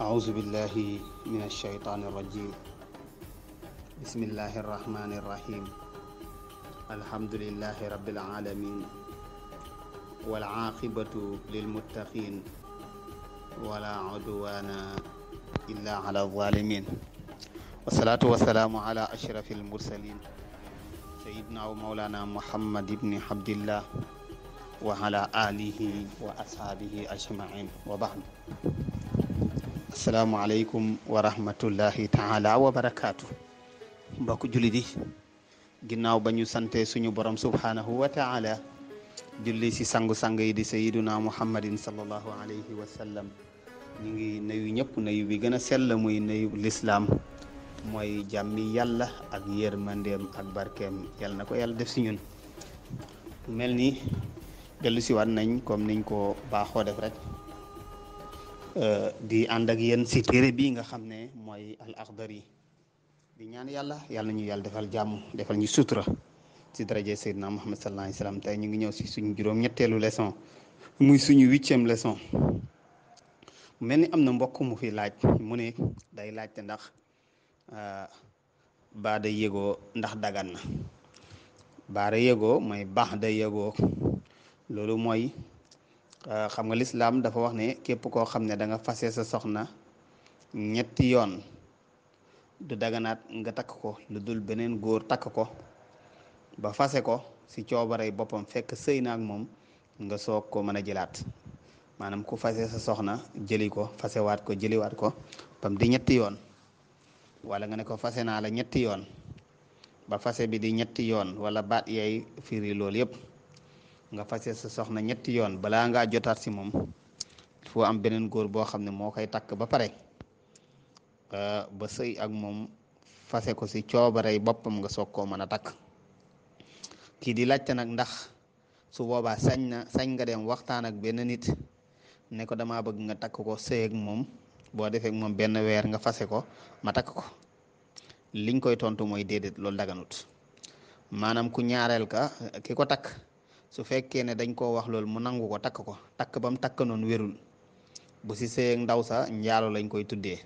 أعوذ بالله من الشيطان الرجيم. بسم الله الرحمن الرحيم. الحمد لله رب العالمين، والعاقبة للمتقين، ولا عدوان إلا على الظالمين، والصلاة والسلام على أشرف المرسلين سيدنا ومولانا محمد بن عبد الله وعلى آله وأصحابه أجمعين، وبعد. asalaamaaleykum wa rahmatullahi taala wa barakaatu. mbokk jullit yi, ginnaaw ba ñu sante suñu borom subhaanahu wa taala, julli si sangu-sang yi di sayiduna muhammadin sallallahu alayhi wa sallam, ñu ngi nuyu ñëpp nuyu bi gën a sell muy nuyu lislaam, mooy jàmmi yàlla ak yërmandeem ak barkeem yàlla na ko yàlla def si ñun. mel ni dellu si waat nañ comme niñ ko baaxoo def rek, di ànd ak yéen si téere bii nga xam ne mooy al Akhdari, di ñaan yàlla ñu yàlla defal jàmm, defal ñu sutura si daraje Seydina Muhammad sallallahu alayhi wa sallam. tey ñu ngi ñëw si suñu juróom-ñetteelu leçon, muy suñu 8e leçon. mel ni am na mbokk mu fi laaj, mu ne day laajte ndax baada yëgoo ndax dagan na. baada yëgoo mooy baax da yëgoo, loolu mooy xam nga lislaam dafa wax ne képp koo xam ne da nga fase sa soxna ñetti yoon, du daganaat nga takk ko lu dul beneen góor takk ko ba fase ko si coobarey boppam, fekk sëy na ak moom nga soog ko mën a jëlaat. maanaam ku fase sa soxna jëli ko, fasewaat ko, jëliwaat ko bam di ñetti yoon, wala nga ne ko fase naa la ñetti yoon ba fase bi di ñetti yoon, wala baat yay firi loolu yëpp, nga fase sa soxna ñetti yoon balaa ngaa jotaat si moom, foo am beneen góor boo xam ne moo koy takk ba pare ba sëy ak moom, fase ko si coobarey boppam nga soog koo mën a takk. kii di laajte nag ndax su boobaa sañ nga dem waxtaan ak benn nit ne ko damaa bëgg nga takk ko, sëy ak moom, boo defee ak moom benn weer nga fase ko, ma takk ko. liñ koy tontu mooy déedéet, loolu daganut. maanaam ku ñaareel ka ki ko takk, su fekkee ne dañ koo wax loolu mu nangu ko, takk ba mu takk noonu wérul, bu si sëyeeg ndaw sa njaalo lañ koy tuddee.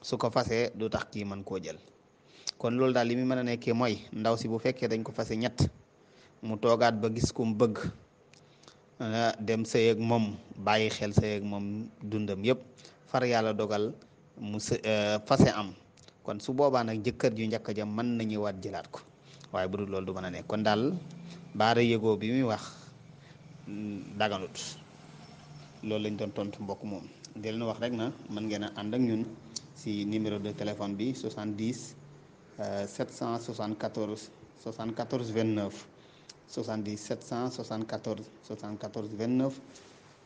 su ko fasee du tax kii mën koo jël. kon loolu daal li muy mën a nekkee mooy, ndaw si bu fekkee dañ ko fase ñett, mu toogaat ba gis ku mu bëgg, dem sëyeeg moom, bàyyi xel sëyeeg moom dundam yëpp, far yàlla dogal mu fase am, kon su boobaa nag jëkkër ju njëkk ja mën na ñëwaat jëlaat ko. waaye bu dul loolu du mën a nekk. kon daal baara yëgoo bi muy wax daganut. loolu lañ doon tontu mbokk moom. di leen wax rek na mën ngeen a ànd ak ñun si numéro de téléphone bi 70 774 74 29 70 774 74 29.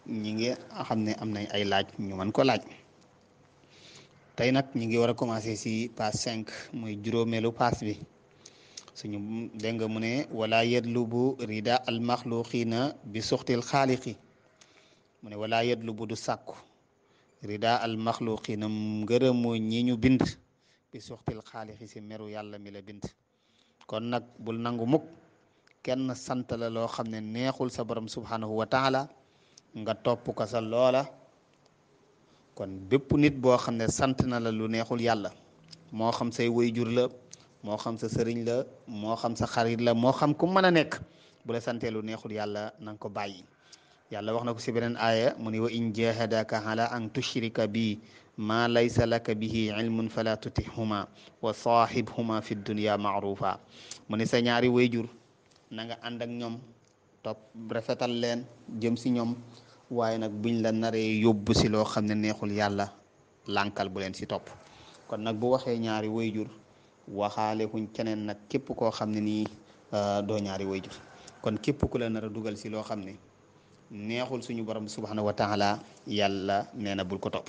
ñi ngi xam ne am nañ ay laaj ñu mën ko laaj. tey nag ñi ngi war a commencé si page 5, muy juróomeelu page bi. suñu dégg nga mu ne wala yadlubu rida al maxluqina bi suxtil xaaliqi. mu ne wala yadlubu du sàkku rida al maxluqina ngërëmu ñi ñu bind bi suxtil xaaliqi si meru yàlla mi la bind. kon nag bul nangu mukk kenn sant la loo xam ne neexul sa borom subhanahu wa taala nga topp ko sa loola. kon bépp nit boo xam ne sant na la lu neexul yàlla, moo xam say waajur la, moo xam sa sëriñ la, moo xam sa xarit la, moo xam ku mën a nekk, bu la santee lu neexul yàlla na nga ko bàyyi. yàlla wax na ko si beneen aaya mu ne wa in jahadaka ala an tushrika bi ma laysa laka bihi ilmun fala tutihuma wa sahibhuma fi dunya maarufa. mu ne sa ñaari waajur na nga ànd ak ñoom, topp rafetal leen jëm si ñoom, waaye nag buñ la naree yóbbu si loo xam ne neexul yàlla, lànkal bu leen si topp. kon nag bu waxee ñaari waajur, waxaale kuñ keneen nag képp koo xam ne nii doo ñaari waajur. kon képp ku la nar a dugal si loo xam ne neexul suñu borom subhanahu wa taala, yàlla nee na bul ko topp.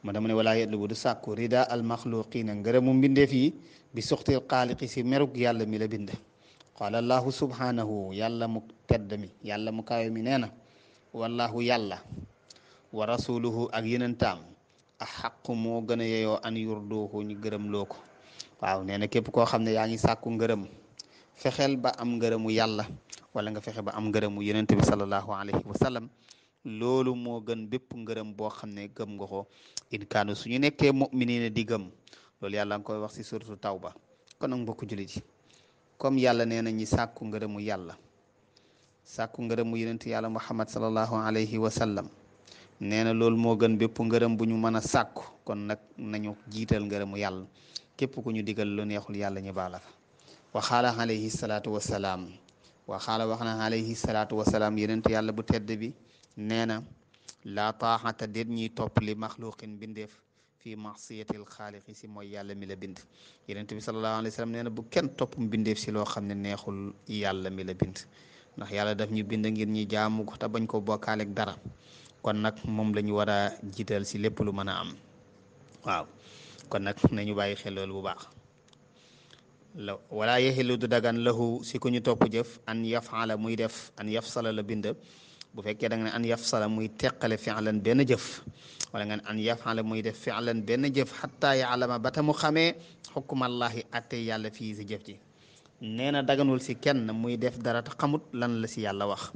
ma dama ne walaa yetlu bu du sàkku rida al maxluqina ngërëmu mbindeef yi bi suxtil xaaliqi si meruk yàlla mi la bind. qaala allahu subhanahu, yàlla mu tedd mi, yàlla mu kawe mi nee na wallahu yàlla wa rasuluhu ak yenentaam a xaqu moo gën a yeyoo an yurduhu ñu gërëm loo ko. waaw nee na képp koo xam ne yaa ngi sàkku ngërëm, fexeel ba am ngërëmu yàlla, wala nga fexe ba am ngërëmu yonent bi sallallahu alayhi wa sallam, loolu moo gën bépp ngërëm boo xam ne gëm nga ko in kaanu suñu nekkee mu'minina di gëm loolu yàlla nga koy wax ci suratu tawba. kon nag mbokku jullit yi comme yàlla nee na ñi sàkku ngërëmu yàlla sàkku ngërëmu yonent yàlla muhammad sallallahu alayhi wa sallam nee na loolu moo gën bépp ngërëm bu ñu mën a sàkku kon nag nañu jiital ngërëmu yàlla képp ku ñu digal lu neexul yàlla ñu baala fa waxaala alayhi salaatu wasalaam waxaala wax na alayhi salaatu wasalaam yonent yàlla bu tedd bi nee na laa taaxata déet ñiy topp li maxluqin bindeef fii masiyatil xaaliqi si mooy yàlla mi la bind yonent bi sallallahu alayhi wa sallam nee na bu kenn topp mbindeef si loo xam ne neexul yàlla mi la bind ndax yàlla daf ñu bind ngir ñi jaamu ko te bañ ko bokkaaleeg dara kon nag moom la ñu war a jiital si lépp lu mën a am waaw kon nag nañu bàyyi xel loolu bu baax la wala yexilu du dagan lahu si ku ñu topp jëf an yafala muy def an yafsala la bind bu fekkee da nga ne an yafsala muy teqale fi'lan benn jëf wala nga ne an yafala muy def fi'lan benn jëf xataa yaalama ba ta mu xamee xukkumallahi atte yàlla fii si jëf ji nee na daganul si kenn muy def dara te xamut lan la si yàlla wax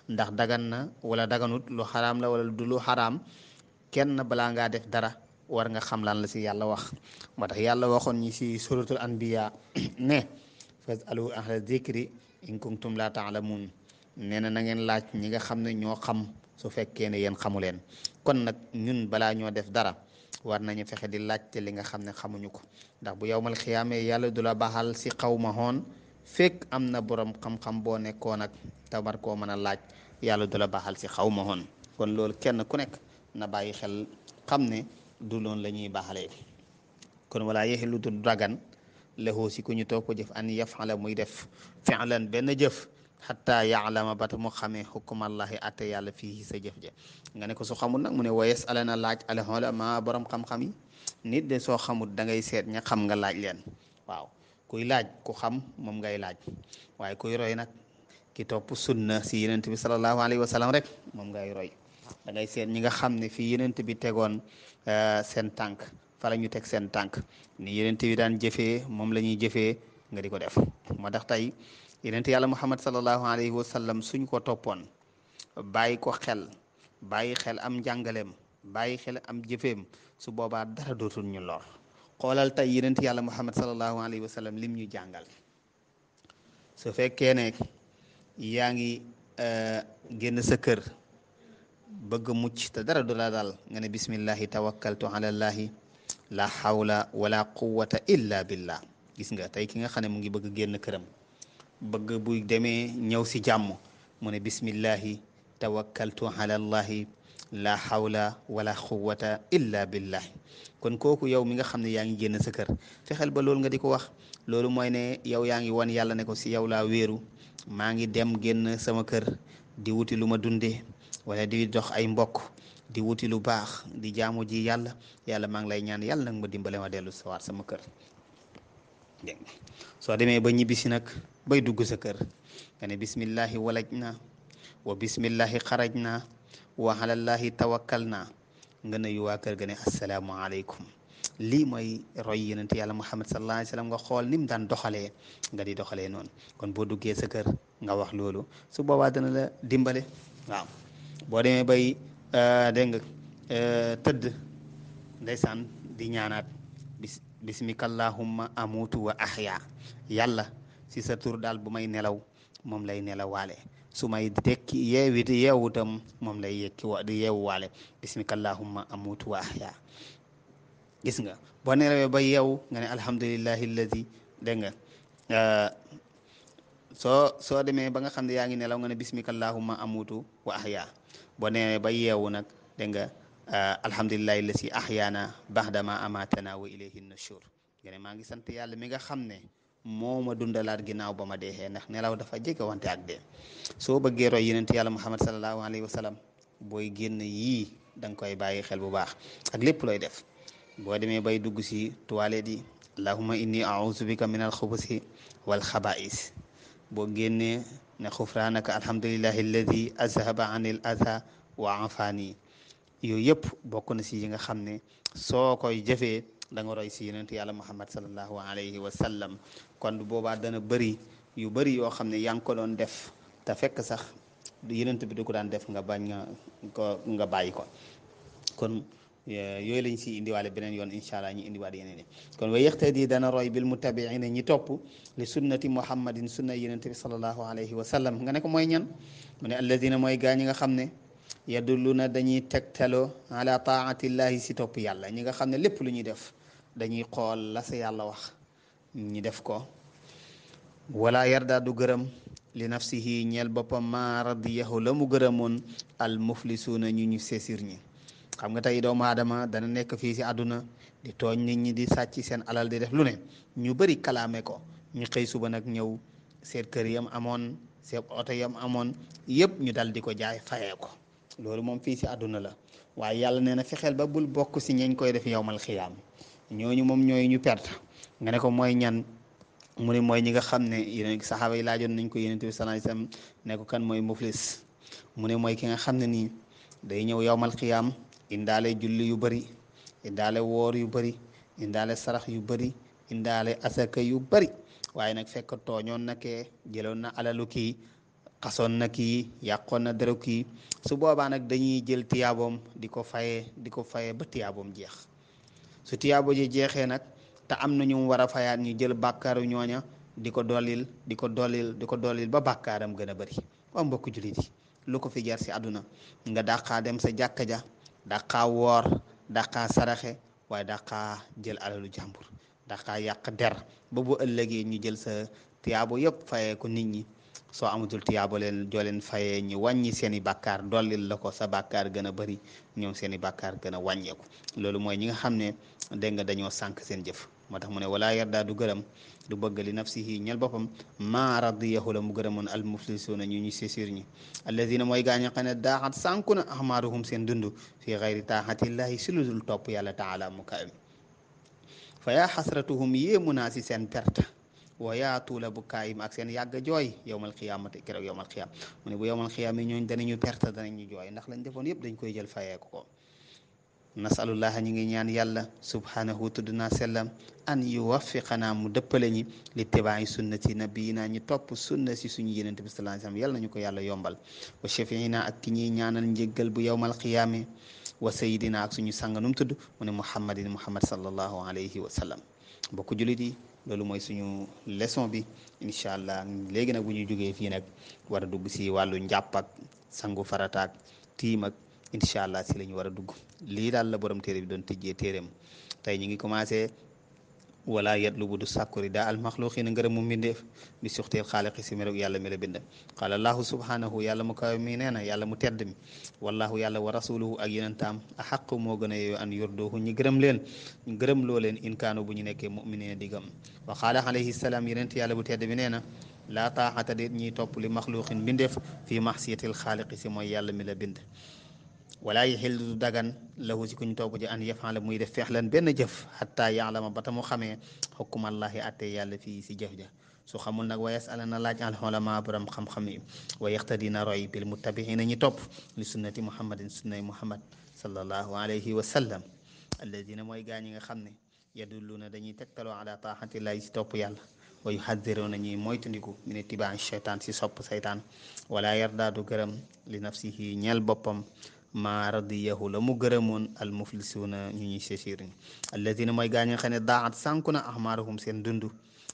ndax dagan na wala daganut lu xaraam la wala du lu xaraam kenn balaa ngaa def dara war nga xam lan la si yàlla wax moo tax yàlla waxoon ñi si suratul anbiya ne fasalu ahla zikri in kuntum la taalamuun nee na ngeen laaj ñi nga xam ne ñoo xam su fekkee ne yéen xamu leen kon nag ñun balaa ñoo def dara war nañu fexe di laajte li nga xam ne xamuñu ko ndax bu yowmal xiyaamee yàlla du la baxal si xaw ma xoon fekk am na borom xam-xam boo nekkoon ak tabar koo mën a laaj yàlla du la baxal si xaw ma xoon kon loolu kenn ku nekk na bàyyi xel xam ne du loon la ñuy baxalee kon wala yexilu du dagan lahu si ku ñu toog ko jëf an yafala muy def fi'lan benn jëf xataa yaalama bata mu xamee xukumallahi atte yàlla fii sa jëf ja nga ne ko su xamul nag mu ne wa yasalana laaj al ulama borom xam-xam yi nit de soo xamul da ngay seet ña xam nga laaj leen waaw kuy laaj ku xam moom ngay laaj waaye kuy roy nag ki topp sunna si yenent bi sallallahu alayhi wa sallam rek moom ngay roy da ngay seet ñi nga xam ne fii yenent bi tegoon seen tànk fa la ñu teg seen tànk ni yenent bi daan jëfee moom la ñuy jëfee nga di ko def moo tax tey yenent yàlla muhammad sallallahu alayhi wa sallam suñ ko toppoon bàyyi ko xel bàyyi xel am njàngaleem bàyyi xel am jëfeem su boobaa dara dootul ñu lor xoolal tey yenent yàlla muhammad sallallahu alayhi wa sallam lim ñu jàngal su fekkee ne yaa ngi génn sa kër bëgg mucc te dara du la dal nga ne bismillahi tawakkaltu ala allahi la hawla wala quwwata illa billah gis nga tey ki nga xam ne mu ngi bëgg génn këram bëgg buy demee ñëw si jàmm mu ne bismillahi tawakkaltu ala allahi la hawla wala quwwata illa billahi kon kooku yow mi nga xam ne yaa ngi génn sa kër fexeel ba loolu nga di ko wax loolu mooy ne yow yaa ngi wan yàlla ne ko si yow laa wéeru maa ngi dem génn sama kër di wuti lu ma dundee wala di dox ay mbokk di wuti lu baax di jaamu ji yàlla yàlla maa ngi lay ñaan yàlla nag ma dimbale ma dellu sawaat sama kër dégg nga soo demee ba ñibbisi nag bay dugg sa kër nga ne bismillahi walaj na wa bismillahi xaraj na wa alallahi tawakkal na nga nuyu waa kër ga ne asalaamaaleykum lii mooy roy yenent yàlla muhammad sallallahu alayhi wa sallam nga xool ni mu daan doxalee nga di doxalee noonu kon boo duggee sa kër nga wax loolu su boobaa dana la dimbale waaw boo demee bay dégg nga tëdd ndeysaan di ñaanaat bismikallahumma amutu wa ahya yàlla si sa tur daal bu may nelaw moom lay nelawaale su may dekki yeewutam moom lay yekki di yeewuwaale bismikallahumma amutu wa ahya gis nga boo nelawee ba yeewu nga ne alhamdulillahi alladi dégg nga soo demee ba nga xam ne yaa ngi nelaw nga ne bismikallahumma amutu wa ahya boo nemee ba yeewu nag dégg nga alhamdulillahi alladi ahyaana bahdama amatana wa ilayhi nushur nga ne maa ngi sant yàlla mi nga xam ne moo ma dundalaat ginnaaw ba ma deexee ndax nelaw dafa jege wante ak dee soo bëggee roy yenent yàlla muhammad sallallahu alayhi wa sallam booy génn yii da nga koy bàyyi xel bu baax ak lépp looy def boo demee bay dugg si toilette yi allahumma inni a'udhu bika min alxubusi wal xaba'is boo génnee ne xufraanaka alhamdulillahi alladi azhaba anil adha wa afani yooyu yëpp bokk na si yi nga xam ne soo koy jëfee da nga roy si yonent yàlla muhammad sallallahu alayhi wa sallam kon boobaa dana bëri yu bëri yoo xam ne yaa ngi ko doon def te fekk sax yenent bi du ko daan def nga bañ nga bàyyi ko. kon yooyu lañ si indiwaale beneen yoon incha allah ñu indiwaat yeneen yi kon wa yaxtadi dana roy bil mutabiina ñi topp li sunnati muhammadin sunna yenente bi salallahu alayhi wa sallam nga ne ko mooy ñan mu ne alladina mooy gaa ñi nga xam ne yadulluna dañuy tegtaloo ala taatillahi si topp yàlla ñi nga xam ne lépp lu ñuy def dañuy xool la sa yàlla wax ñi def ko wala yarda du gërëm li nafsihi ñeel boppam ma radiyahu la mu gërëmoon al muflisuuna ñu seesir ñi xam nga tey doomu aadama dana nekk fii si àdduna di tooñ nit ñi di sàcc seen alal di def lu ne ñu bëri kalaame ko ñu xëy suba nag ñëw seen kër yam amoon seen oto yam amoon yëpp ñu dal di ko jaay fayee ko loolu moom fii si àdduna la waaye yàlla nee na fexeel ba bul bokk si ñeñ koy def yowmal xiyaam ñooñu moom ñooy ñu perte nga ne ko mooy ñan mu ne mooy ñi nga xam ne yéen saxaaba yi laajoon nañ ko yonent bi sallallahu alayhi wasallam ne ko kan mooy muflis mu ne mooy ki nga xam ne nii day ñëw yowmal xiyaam indaale julli yu bëri indaale woor yu bëri indaale sarax yu bëri indaale asaka yu bëri waaye nag fekk tooñoon na kee jëloon na alalu kii xasoon na kii yàqoon na dara kii su boobaa nag dañuy jël tiyaaboom di ko fayee ba tiyaaboom jeex su tiyaabo ji jeexee nag te am na ñu war a fayaat ñu jël bàkkaaru ñooña di ko dollil ba bàkkaaram gën a bëri waaw mbokku jullit yi lu ko fi jar si àdduna nga dàqaa dem sa jàkka ja dàqaa woor dàqaa saraxe waaye dàqaa jël alalu jàmbur dàqaa yàq der ba bu ëllëgee ñu jël sa tiyaabo yëpp fayee ko nit ñi soo amatul tiyaabo joo leen fayee ñu wàññi seen i bàkkaar dollil la ko sa bàkkaar gën a bëri ñoom seen i bàkkaar gën a wàññeeku loolu mooy ñi nga xam ne dégg nga dañoo sànq seen jëf moo tax mu ne wala yarda du gërëm du bëgg li nafsihi ñel boppam maa radiyahu la mu gërëmoon al muflisuuna ñu sisir ñi alladina mooy gaañu xam ne daaxat sànku na ahmaaruhum seen dund fi xayri taatillahi si lu dul topp yàlla taala mu kawe fa yaa xasratuhum yéemu naa si seen perte wa yaa tuula bu kaayim ak seen yàgg jooy yowmal xiyaamati keroog yowmal xiyaam mu ne bu yowmal xiyaam yi ñooñ danañu perte danañu jooy ndax lañ defoon yëpp dañ koy jël fayeeku ko nasalullah ñi ngi ñaan yàlla subhanahu tudd naa sellam an yuwaffiqanaa mu dëppale ñi li tibaayi sunnati nabiyina ñi topp sunna si suñu yenente bi sallallahu alayhi wasallam yàlla nañu ko yàlla yombal wa shafiina ak ki ñuy ñaanal njéggal bu yowmal xiyaame wa sayidina ak suñu sang num tudd mu ne muhammad sallallahu alayhi wa sallam mbokk julit yi loolu mooy suñu leçon bi incha allah léegi nag bu ñu jógee fii nag war a dugg si wàllu njàpp ak sangu farataak tiim ak incha allah si la ñu war a dugg lii daal la borom téere bi doon tijjee téeréem tey ñu ngi commencé wala yatlubu du sàkkuri daa al maxluqina ngërëm mu mbindeef bi suxteel xaaliqi si merog yàlla mi la bind qaala allahu subhanahu yàlla mu kawe mi nee na yàlla mu tedd mi wallahu yàlla wa rasuluhu ak yenentaam a xaq moo gën a yooyu an yurduhu ñi gërëm leen ñu gërëm loo leen in kaanu bu ñu nekkee muminina di gëm wa qaala alayhi salaam yenent yàlla bu tedd bi nee na laa taaxata déet ñiy topp li maxluqin mbindeef fii maxsiyatil xaaliqi si mooy yàlla mi la bind wala yaxil du dagan lahu si kuñ topp ji an yafaala muy def fexlan benn jëf xataa yaalama ba ta mu xamee xukkumallahi atte yàlla fii si jëf ja su xamul nag wa yasala na laaj al xolama borom xam-xam yi wa yaxtadina roy bil muttabiina ñi topp li sunnati muhammadin sunnay muhammad sallallahu alayhi wa sallam alladina mooy gaa ñi nga xam ne yadulluuna dañuy tegtaloo ala taxatillahi si topp yàlla wa yuhadiruuna ñuy moytandiku min itibaa cheytaan si sopp saytaan wala yarda du gërëm li nafsihi ñeel boppam ma radiyahu la mu gërëmoon al muflisuuna ñu ñuy sesir ñi alladina mooy gaa ñi nga xam ne daaxat sànku na ahmaaruhum seen dund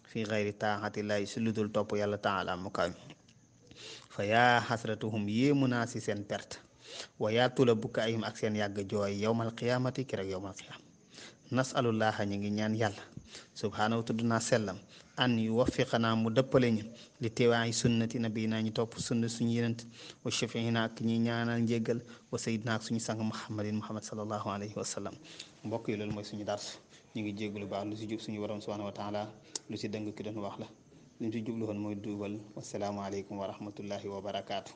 fi gayri taxatillahi si lu dul topp yàlla taala mu kaw fa yaa xasratuhum yéemu naa si seen perte wa yaa tula bukkaayim ak seen yàgg jooy yowmal qiyaamati keroog yowmal qiyaam nasalullaha ñu ngi ñaan yàlla subhanahu tudd naa sellam an yuwaffiqanaa mu dëppale ñu li teewaay sunnati nabiyina ñu topp sunna suñu yenent wa shafiina ak ñi ñaanal njéggal wa sayidina ak suñu sang muhammad sallallahu alayhi wa sallam mbokk yi loolu mooy suñu dars ñu ngi jéggalu baax lu si jub suñu borom subhanahu wa taala lu si dëng ki doon wax la lu ñu si jublu woon mooy duubal wasalaamu aleykum wa rahmatullahi wa barakaatu